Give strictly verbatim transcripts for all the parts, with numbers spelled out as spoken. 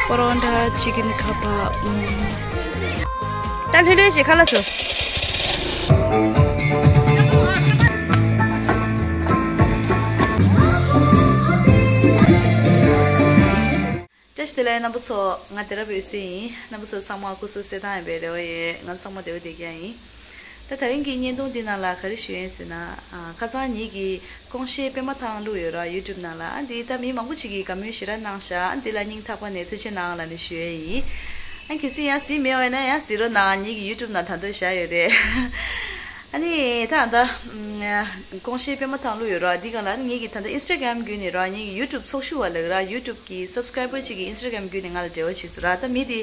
པ་རོན་ཊ་ཅི་ཀིན་ཁ་པ། ཨུམ། ད་ལྷོད་ལྷོད་བྱེད་ཁ་ལག་ཟོ། བཀྲ་ཤིས་བདེ་ལེགས་རྣམ་པ་ཚོ། ང་བདེ་རབ་འོད་ཟེར་ཡིན། རྣམ་པ་ཚོ་ཚང་མ་སྐུ་གཟུགས་གསལ་ཐང་ཡིན་པའི་རེ་བ་ཡོད། ང་ཚང་མ་བདེ་པོ་བསྡད་ཀྱི་ཡིན། ད་དེ་རིང་གི་བརྙན་ཐུང་འདི་ནང་ལ་ག་རེ་ཞུ་ཡིན་ཟེར་ན། ཨ། ཁ་སང་ཉིད་ཀྱིས་ཀོང་ཤེས་པད་མ་ཐང་བླུགས་ཡོད་ར། ཡུ་ཊུབ་ནང་ལ། ཨ། འདི་ད་མི་མང་པོ་ཞིག་གིས་དགའ་མོས་ཞེ་དྲག་གནང་ཤག་ཨ། འདི་ལ་སྙིང་ཐག་པ་ནས་ཐུགས་རྗེ་གནང་ལབ་ནས་ཞུ་ཡས་ཡིན། ཨ། གལ་སྲིད་ཡང་གཟིགས་མེད་པ་ཡིན་ན་ཡང་གཟིགས་རོགས་གནང་། ཉིད་ཀྱི་ཡུ་ཊུབ་ནང་ད་དུང་བཞག་ཡོད་རེད། ཨ་ནི་ད་ད་ཀོང་ཤེས་པད་མ་ཐང་བླུགས་ཡོད་ར། འདི་སྒང་ལ་ཨ་ནི་ངེད་ཀྱི་ད་ལྟ་ཨིན་སི་ཊ་གྷ་རམ་བརྒྱུད་ནས་ར། ངེད་ཀྱི་ཡུ་ཊུབ་ཚོགས་ཞུགས་པ་ལབ་ར། ཡུ་ཊུབ་ཀྱི་སབ་སི་ཀ་རའི་བར་ཅིག་གིས་ཨིན་སི་ཊ་གྷ་རམ་བརྒྱུད་ནས་ང་ལ་འབྲེལ་བ་བྱས་སོང་ར། ད་མི་དེ་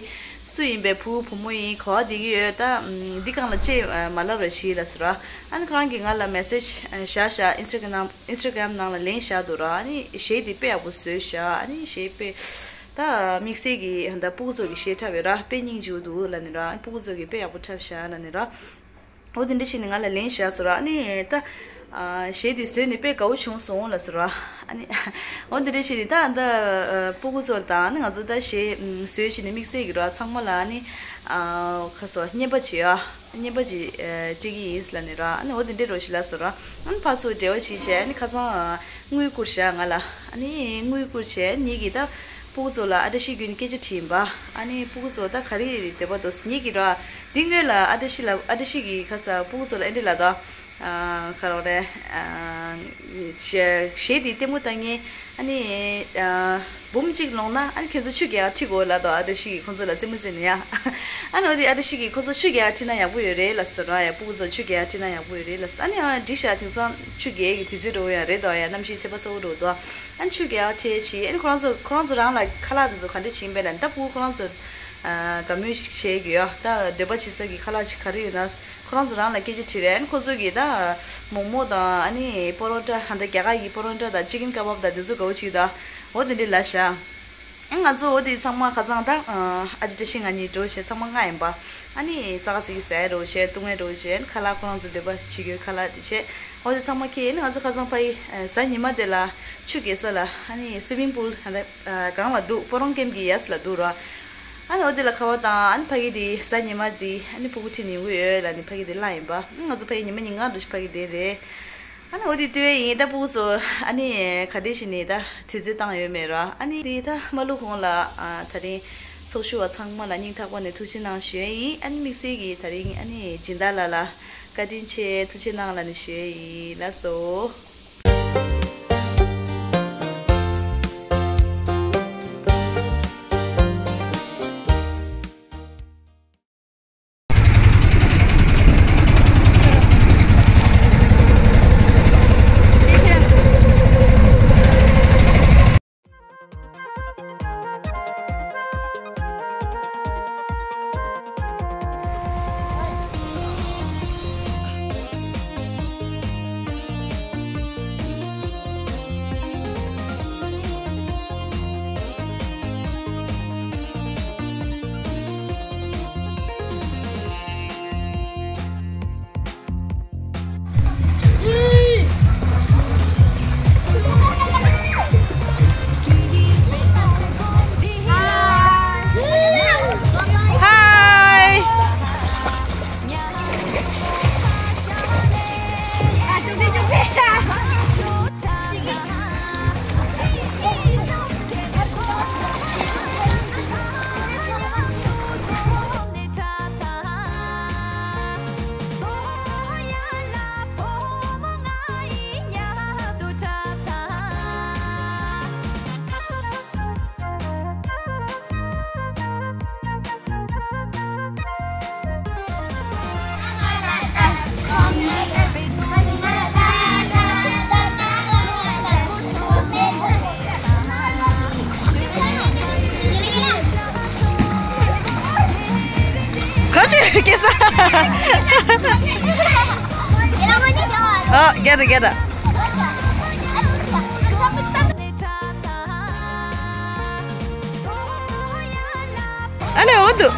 སུ་ཡིན་པའི་བུ་བུ་མོ་ཡིན། ག་པར་བསྡད་ཀྱི་ཡོད། ད་འདི་སྒང་ལ་ཅིག་མ་ལབ་རོགས་ཞེས་ལབ་སོང་ར། ཨ་ནི་ཁོ་རང་གིས་ང་ལ་མེ་སེ་ཇི་བཞག་བཞག་ཨིན་སི་ཊ་གྷ་རམ་ནང་ལ་ལིངྐ་བཞག་འདུག་ར། ཨ་ནི་གཞས་དེ་དཔེ་ཡག་པོ་བཟོས་བཞག་ཨ་ནི་གཞས་དཔེ་ད་དམིགས་བསལ་གྱི་ད་སྤུ་གུ་ཚོ་གི་གཞས་འཁྲབ་ཡོད་ར། དཔེ་སྙིང་རྗེ་པོ་འདུག་ལབ་ནས་ར། སྤུ་གུ་ཚོ་གིས་དཔེ་ཡག་པོ་འཁྲབ་བཞག་ལབ་ནས་ར། འོ་དེ་འདྲ་བྱས་ནས་ང་ལ་ལིངྐ་བཞག་སོང་ར། ཨ་ནི་ད་ཨ་གཞས་དེ་བཟོས་ནས་དཔེ་དགའ་པོ་བྱུང་སོང་ལབ་སོང་ར། ཨ་ནི་འོ་དེ་འདྲ་བྱས་ནས་ད་ད་ཨ་སྤུ་གུ་ཚོ་དང་ཨ་ནི་ང་ཚོ་ད་གཞས་ཨམ་བཟོས་བྱས་ནས་དམིགས་བསལ་གྱི་ར། ཚང་མ་ལ་ཨ་ནི་ཨ་ཁ་སོ་རྔན་པ་བྱེད་ཡ། རྔན་པ་ཅིག་ཨ་སྤྲད་ཀྱི་ཡིན་ལབ་ནས་ར། ཨ་ནི་འོ་དེ་འདྲས་རོགས་ཞེས་ལབ་སོང་ར། ཨ་ནི་ཕར་ཚུར་འབྲེལ་བ་བྱས་བྱས། ཨ་ནི་ཁ་སང་ཨ་དངུལ་བསྐུར་བཞག་ང་ལ། ཨ་ནི་དངུལ་བསྐུར་བྱས། ཉིད་ཀྱིས་ད་སྤུ་གུ་ཚོ་ལ་ཨ་བཀྲ་ཤིས་ཀྱི་སྐད་ཆ་དྲིས་པ། ཨ་ནི་སྤུ་གུ་ཚོ་ད་ག་རེ་འདོད་པ་འདུག་ཉིད་ཀྱིས་ར། འདི་སྔོན་ལ་ཨ་བཀྲ་ཤིས་ལ། ཨ་བཀྲ་ཤིས་ཀྱིས་ཁ་སང་སྤུ་གུ་ཚོ་ལ་ཨེ་འདྲས་ལབ་དོ། ཨ་ཁ་རོག་རེད། ཨ་གཞས་གཞས་འདི་ལྟད་མོ་ལྟ་མཁན། ཨ་ནི་ཨ་འབུམ་གཅིག་ལོངས་ན་ཨ་ནི་ཁྱོད་ཚོ་ཆུ་རྐྱལ་ཁྲིད་དགོས་ལབ་དོ། ཨ་བཀྲ་ཤིས་ཀྱིས་ཁོང་ཚོ་ལ་རྩེད་མོ་རྩེ་ནས་ཡ། ཨ་ནི་འོ་དེ་ཨ་བཀྲ་ཤིས་ཀྱིས་ཁོང་ཚོ་ཆུ་རྐྱལ་ཁྲིད་ན་ཡག་པོ་ཡོད་རེད་ལབ་སོང་ར། ཡ་སྤུ་གུ་ཚོ་ཆུ་རྐྱལ་ཁྲིད་ན་ཡག་པོ་ཡོད་རེད་ལབ་སོང་། ཨ་ནི་ཨ་འགྲིག་ཤག་དེང་སང་ཆུ་རྐྱལ་གྱི་དུས་ཚོད་འགྲོ་ཡ་རེད་དོ། ཡ་གནམ་གཤིས་ཚད་པ་གསར་པ་འགྲོ་འདུག་ཨ་ནི་ཆུ་རྐྱལ་ཁྲིད་བྱས། ཨ་ནི་ཁོ་རང་ཚོ་ཁོ་རང་ཚོ་རང་ལ་ཁ་ལག་དེ་ཚོ་ག་འདྲས་བྱིན་པས་ལབ་ནི། ད་སྤུ་གུ་ཁོ་རང་ཚོ་ཨ་དགའ་མོས་ཤིག་བྱེད་ཀྱི་ཡོད། ད་འདོད་པ་བྱེད་ས་གི་ཁ་ལག་ཅིག་ག་རེ་ཡོད་ན་ཁོ་རང་ཚོ་རང་ལ་སྐད་ཆ་དྲིས་རེད། ཨ་ནི་ཁོ་ཚོ་གིས་ད་མོག་མོག་དང་ཨ་ནི་པོ་རོ་ཊ། ཧ་ད་རྒྱ་གར་གྱི་པོ་རོ་ཊ་དང་ཅི་ཀིན་ཀ་བབ་དང་དེ་ཚོ་དགའ་པོ་བྱེད་ཀྱི་འདུག་འོ་དེ་འདྲས་ལབ་ཤག་ཨ་ང་ཚོ་འོ་དེ་ཚང་མ་ཁ་སང་ད་ཨ་ཅེ་བཀྲ་ཤིས་ང་གཉིས་འགྲོ་བྱས་ཚང་མ་ལྔ་ཡིན་པ། ཨ་ནི་ཙག་ཙིག་ཟས་རོགས་བྱས། བཏུང་བས་རོགས་བྱས། ཨ་ནི་ཁ་ལག་ཁོ་རང་ཚོ་འདོད་པ་བྱེད་རྒྱུའི་ཁ་ལག་དེ་བྱས། འོ་དེ་ཚང་མ་ཁྱེར། ཨ་ནི་ང་ཚོ་ཁ་སང་ཕ་གི་ཨ་གཟའ་ཉི་མ་དེ་ལ་ཆུ་རྐྱལ་ས་ལ། ཨ་ནི་སུ་མིང་པུལ་ཧ་ད་ཨ་སྒང་ལ་འདུག་པོ་རོང་ཀེམ་གྱི་གཡས་ལ་འདུག་ར། ཨ་ནི་འོ་དེ་ལ་ཁ་བ་དང་། ཨ་ནི་ཕ་གི་དེ་གཟའ་ཉི་མ་དེ་ཨ་ནི་སྤུ་གུ་ཁྲིད་ནི་ཡོང་གི་ཡོད་ལབ་ནི་ཕ་གི་དེ་ལངས་ཡིན་པ། ཨ་ང་ཚོ་ཕ་གི་ཉི་མ་ཉིན་གང་འདྲ་ཞིག་ཕ་གི་དེ་རེད། ཨ་ནི་འོ་དེ་ལྟོས་ཡིན། ད་སྤུ་གུ་ཚོ་ཨ་ནི་ག་འདྲས་ཞིག་ནས་ད་དུས་ཚོད་བཏང་ཡོད་མེད་ར། ཨ་ནི་དེ་ད་མ་བླུག་གོང་ལ་ཨ་དེ་རིང་ཚོགས་ཞུགས་པ་ཚང་མ་ལ་སྙིང་ཐག་པ་ནས་ཐུགས་རྗེ་གནང་ཞུ་ཡས་ཡིན། ཨ་ནི་དམིགས་བསལ་གྱིས་དེ་རིང་ཨ་ནི་སྦྱིན་བདག་ལགས་ལ་བཀའ་དྲིན་ཆེ། ཐུགས་རྗེ་གནང་ལབ་ནས་ཞུ་ཡས་ཡིན། ལགས་སོ། ག་ཚོད་སྐྱེ་ས། ཨ། རྒྱ་དང་རྒྱ་དང་། ཨ་ལེ་འོ་འདུག་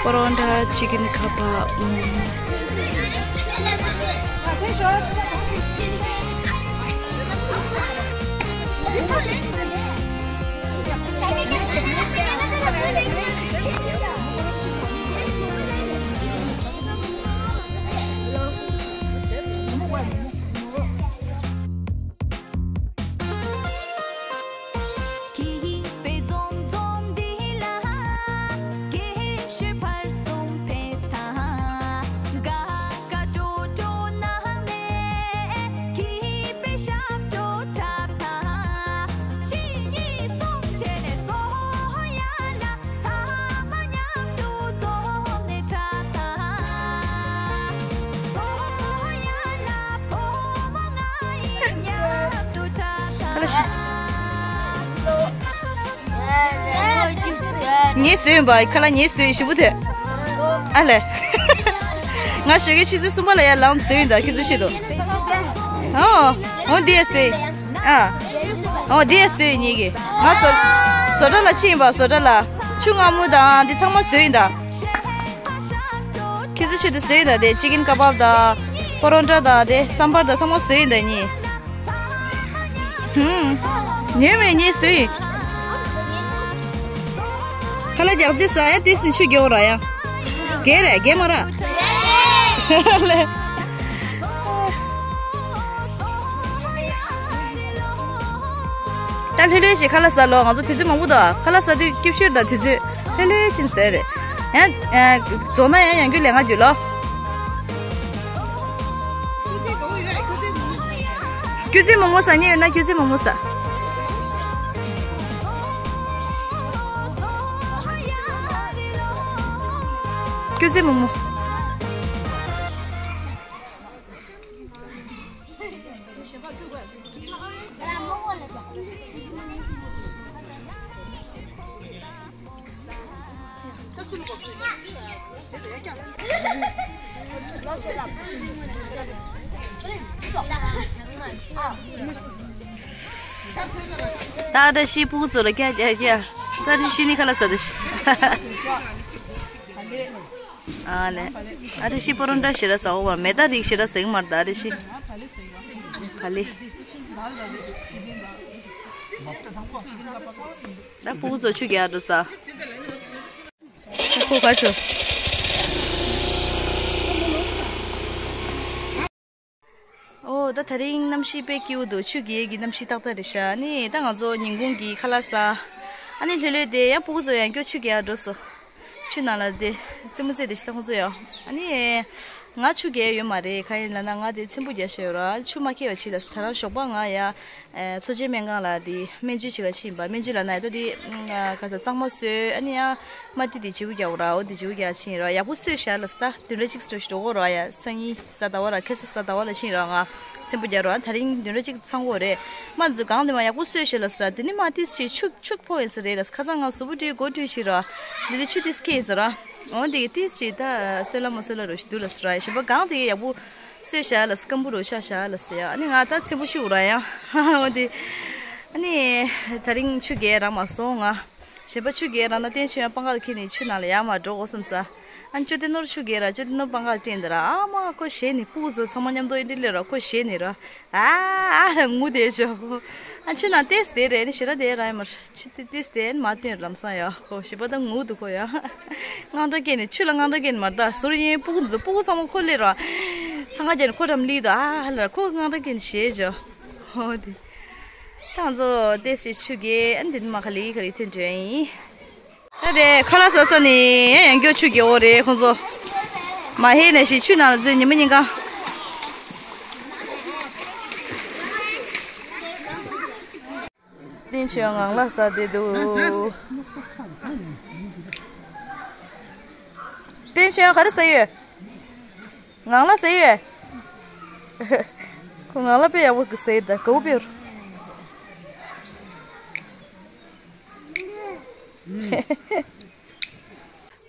པ་རོན་ཊ་ཅི་ཀིན་ཁ་པ། ངས་བཟོས་ཡིན་པ། ཁ་ལག་ངས་བཟོས་ཡིན། ཞིམ་པོ་ཐོན། ཨ་ལས། ང་ཞོགས་ཀའི་ཆུ་ཚོད་གསུམ་པ་ལ་ཡར་ལངས་བཟོས་ཡིན་ད། ཁྱོད་ཚོའི་ཆེད་དུ། ཨོ། ཨོ་འདི་ཡང་བཟོས་ཡིན། ཨ། ཨོ་འདི་ཡང་བཟོས་ཡིན་ངེད་ཀྱིས། ང་བཟོ་བཟོ་གྲྭ་ལ་ཕྱིན་ཡིན་པ། བཟོ་གྲྭ་ལ་ཆུ་མངར་མོ་དང་འདི་ཚང་མ་བཟོས་ཡིན་ད། ཁྱེད་ཚོའི་ཆེད་དུ་བཟོས་ཡིན་ད། དེ་ཅི་ཀིན་ཀ་བབ་དང་། པ་རོན་ཊ་དང་དེ་སམ་བར་དང་ཚང་མ་བཟོས་ཡིན་ད་ངེད། ཧུམ། ཉོས་མེད། ངས་བཟོས་ཡིན། ཁ་ལག་རྒྱག་རྗེས་ཟ་ཡ། དེས་ནི་ཆུ་རྒྱག་ར་ཡ། རྒྱག་རེད། རྒྱག་མ་ར། ལེ། ད་ལྷོད་ལྷོད་ཞིག་ཁ་ལག་ཟ་ལོ། ང་ཚོ་དུས་ཚོད་མང་པོ་འདུག་ཁ་ལག་ཟ་དུས་སྐྱིད་ཤོས་དང་དུས་ཚོད་ལྷོད་ལྷོད་ཕྱིན་ཟེར་རེད། ཡང་རྫོགས་ན་ཡང་ཡང་རྒྱུ་ལས་ང་རྒྱུ་ལོ། སྐྱུར་རྩི་མོག་མོག་ཟ་མཁན་ཡོད་ན་སྐྱུར་རྩི་མོག་མོག་ཟ། སྐྱུར་རྩི་མོག་མོག། ད་ད་ཤི་སྤུ་གུ་ཚོ་ལ་རྒྱག་རྒྱག་རྒྱག་ད་ད་ཤི་ནི་ཁ་ལག་ཟ་ད་ཤི། ཨ་ལེ། ཨ་ད་ཤི་པ་རོན་ཊ་ཞེ་དྲག་ཟ་འོ་བ། མེ་ད་རིགས་ཞེ་དྲག་ཟ་གི་མ་རེད་ད། ཨ་ད་ཤི། ག་ལེ། ད་སྤུ་གུ་ཚོ་ཆུ་རྒྱག་འགྲོ་ས། ཁོ་ག་ཆོ། ཨོ་ད་དེ་རིང་གནམ་གཤིས་དཔེ་སྐྱིད་པོ་འདུག་ཆུ་རྒྱག་གི་གནམ་གཤིས་ཏག་ཏག་རེད་ཤག་ཨ་ནི་ད་ང་ཚོ་ཉིན་གུང་གི་ཁ་ལག་ཟ། ཨ་ནི་ལྷོད་ལྷོད་དེ་ཡང་སྤུ་གུ་ཚོ་ཡང་སྐྱོ་ཆུ་རྒྱག་འགྲོ་སོང་། ཆུ་ནང་ལ་དེ་རྩེད་མོ་རྩེ་དེ་ཤི་ད་ཁོང་ཚོ་ཡང་། ཨ་ནི་ང་ཆུ་རྒྱག་ཡོད་མ་རེད། གང་ཡིན་ལབ་ན་ང་དེ་ཚེམ་བུ་རྒྱག་ཤེས་ཡོད་ར། ཆུ་མ་ཁེལ་བ་ཅིག་ལ་ད་རང་ཞོགས་པ་ང་ཡ། ཨེ། མཚོ་ཆེན་སྨན་ཁང་ལ་དེ་སྨན་བཅོས་བྱེད་ག་ཕྱིན་པ། སྨན་བཅོས་ལབ་ན་ད་དེ་ཨ་ག་ས་གཙང་མ་བཟོས། ཨ་ནི་ཡང་མ་ཏི་དེ་བྱེད་པོ་རྒྱག་ར། འོ་དེ་བྱེད་པོ་རྒྱག་ཕྱིན་ར། ཡག་པོ་བཟོས་ཤག་ལ་ས་ད་བདུན་ཕྲག་གཅིག་ཙམ་ཞིག་འགྲོ་གོ་ར། ཡ་སང་ཉིན་གཟའ་ཟླ་བ་ར་ཁ་སང་གཟའ་ཟླ་བ་ལ་ཕྱིན་ར། ང་ཚེམ་བུ་རྒྱག་ར། ད་རིང་བདུན་ཕྲག་གཅིག་ཚང་གོ་རེད། མ་འཛུལ་གང་དེ་མ་ཡག་པོ་བཟོས་ཤག་ལ་ས་ར། དེ་ནི་མ་ཏི་ཞིག་ཆུ་ཆུ་ཕོ་ཡིན་ས་རེད་ལ། ཁ་སང་ང་གཟུགས་པོ་བཀྲུས་སྒོ་བཀྲུས་ཤིག་ར། དེ་དེ་ཆུ་ཏིས་ཁེ་ཡིན་ས་ར། འོ་དེ་གི་ཏིས་ཅིག་ད་སོལ་ལ་མ་སོལ་ལ་རོ་ཞིག་འདུག་ལ་ས་ར། ཡ་ཞིམ་པ་གང་དེ་གི་ཡག་པོ། སོས་བཞག་ལ་སྐམ་པོ་རུ་ཆགས་བཞག་ལ་ཟེར་ཡ། ཨ་ནི་ང་ད་ཚེམ་བུ་ཤི་འུ་ར་ཡང་འོ་དེ། ཨ་ནི་ད་རིང་ཆུ་རྒྱག་རག་མ་སོང་ང་། གཞན་པ་ཆུ་རྒྱག་རག་ན་བསྟན་ཆོས་ཡང་པང་ཁ་ལ་འཁྱེར་ནས་ཆུ་ནང་ལ་ཡར་མར་འགྲོ་དགོས་བསམ་ས། ཨ་ནི་ཅོ་ཏི་ནོར་ཆུ་རྒྱག་ར། ཅོ་ཏི་ནོར་པང་ཁ་ལ་སྤྲད་འདི་ར། ཨ་མ་ཁོ་ཞེད་ནི་སྤུ་གུ་ཚོ་ཚང་མ་མཉམ་དུ་ཨེ་འདྲ་ལས་ར། ཁོ་ཞེད་ནི་ར། ཨ་ཨ་ར་ངུ་དེ་ཞོག་ཁོ། ཨ་ཆུ་ནང་ཏེས་དེ་རེད་ནི་ཞེ་ར་དེ་ར་ཡ་མར། ཆུ་ཏི་ཏིས་དེ་མ་བཏོན་ལམ་སང་ཡ། ཁོ་ཞེ་པོ་ད་ངུ་འདུག་ཁོ་ཡ། དངངས་སྐྲག་སྐྱེས་ནས། ཆུ་ལ་དངངས་སྐྲག་སྐྱེས་ནས་མ་རེད་ད། ཟུར་ཡིན་སྤུ་གུ་འཛུ་སྤུ་གུ་ཚང་མ་ཁོ་སླེབས་ར། འཚང་ཁ་རྒྱག་ནས་ཁོ་འགྲམ་སླེབས་དུ་ཨ་ཧ་ལ་ཁོ་དངངས་སྐྲག་སྐྱེས་ནས་ཞེད་བྱོ། ཧོ་དེ། ད་ང་ཚོ་ཏེ་སི་ཆུ་རྒྱག་ཨ་འདི་ནི་མ་ཁ་ལི་ཁ་ལི་ཐོན་འགྲོ་ཡིན། ད་དེ་ཁ་ལག་ཟ་ས་ནི་ཡང་ཡང་སྐྱོ་ཆུ་རྒྱག་འོ་རེད་ཁོང་ཚོ། མ་ཧེ་ནས་ཞིག་ཆུ་ནང་ལ་འཛུལ་ཉི་མ་ཉིན་གང་། བསྟན་ཆོས་ངང་ལ་ཟ་བསྡད་འདུག་བསྟན་ཆོས་ག་རེ་ཟ་ཡོད། ངང་ལ་ཟ་ཡོད། ཁོ་ངང་ལ་དཔེ་ཡག་པོ་གི་ཟ་ཡོད་ད་ག་བོ་དཔེ་ཡོད།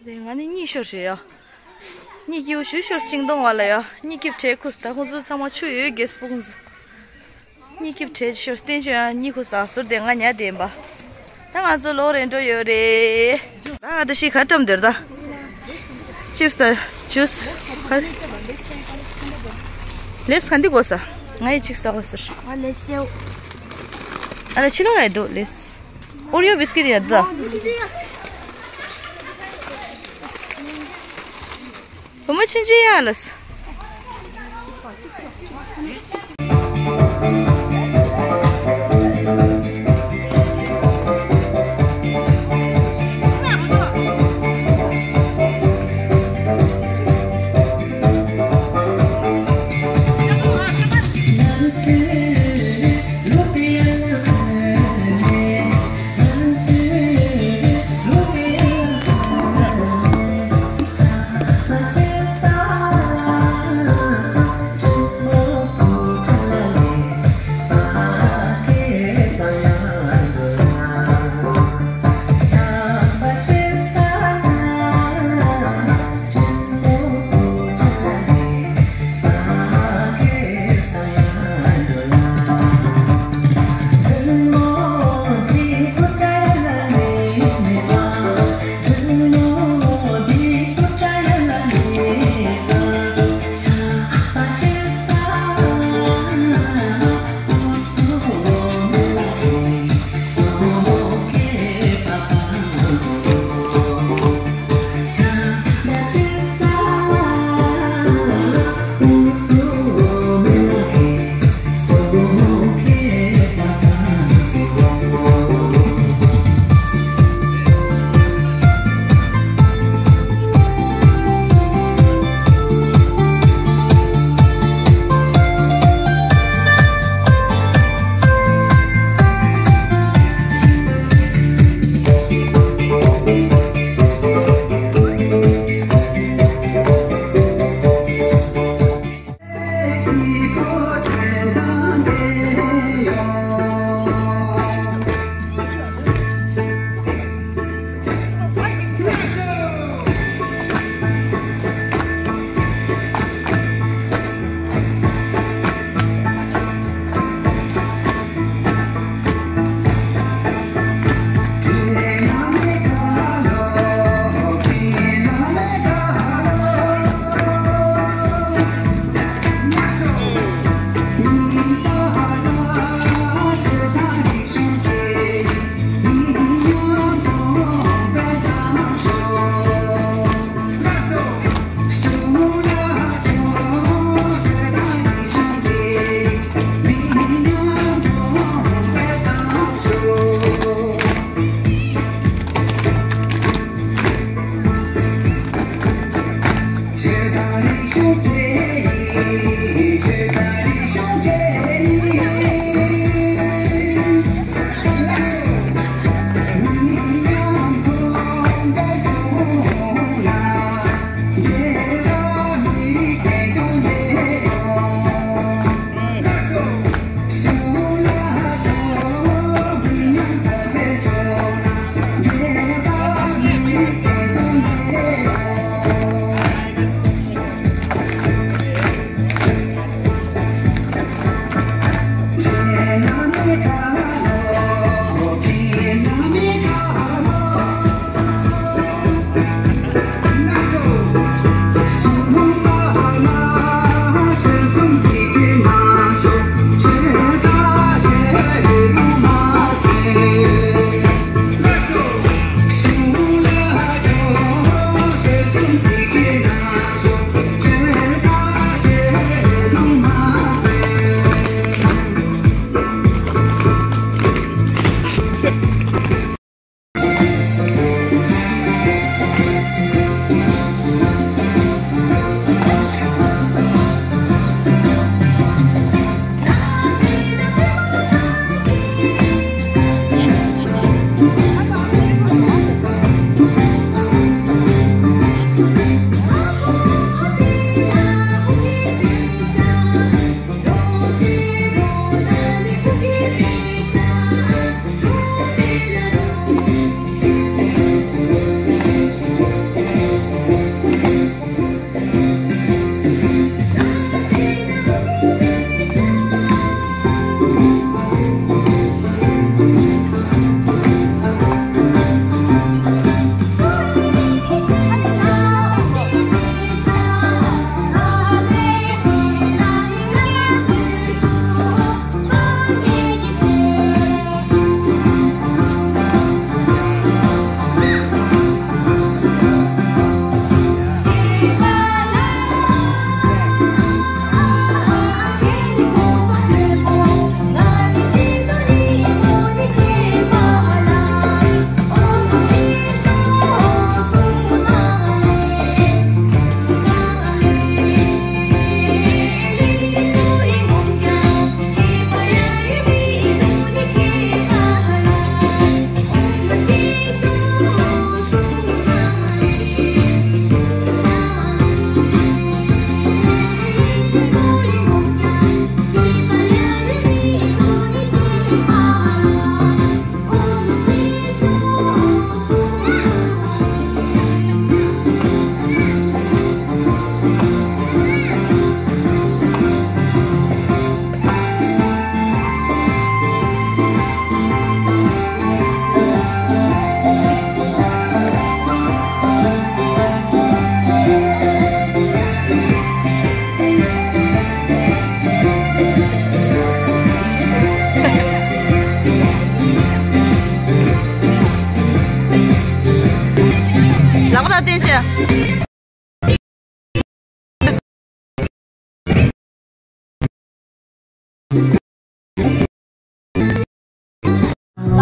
དེ་ང་ནི་གཉིད་ཤོར་ཞེས་ཡ། གཉིད་སྐྱིད་པོ་ཞུ་ཤོར་ཤིང་སྡོང་བ་ལ་ཡ། གཉིད་སྐྱིད་བྲལ་ཁུ་ད་ཁོང་ཚོ་ཚང་མ་ཆུ་ཡོད་རྒྱས་སྤུ་གུ་ཚོ། གཉིད་སྐྱིད་བྲལ་ཤོར་བསྟན་ཆོས་ཡང་གཉིད་ཁུ་ཟ་ཟུར་དེ་ང་ཉལ་བསྡད་པ། ད་ང་ཚོ་ལོག་རེ་འགྲོ་ཡོད་རེད། ད་ཨ་ད་ཤི་ཁ་བཀྲམ་འདིར་ད། ཅིབ་སི་དང་ཇུས། ལེས་ག་འདི་དགོས་ས། ང་ཡི་ཅིག་ཟ་དགོས་ས། ཨ་ལེས་སེའུ། ཨ་ལ་ཕྱི་ལོགས་ལ་འདུག་ལེས། ཨོ་རི་ཡོ་བིས་ཀིཊ་ཡ་འདི། བུ་མོ་ཆུང་ཆུང་ཡ་ལ།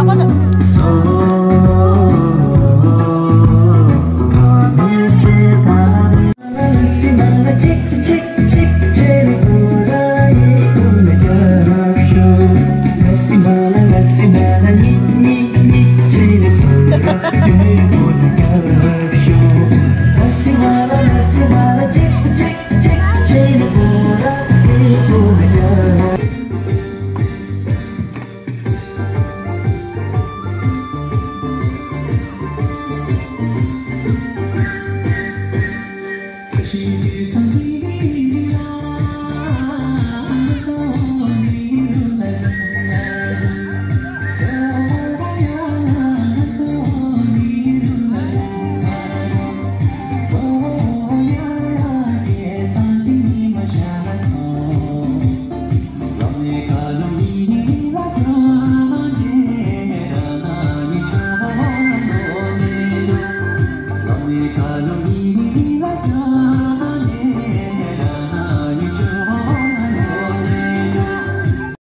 པ་དང་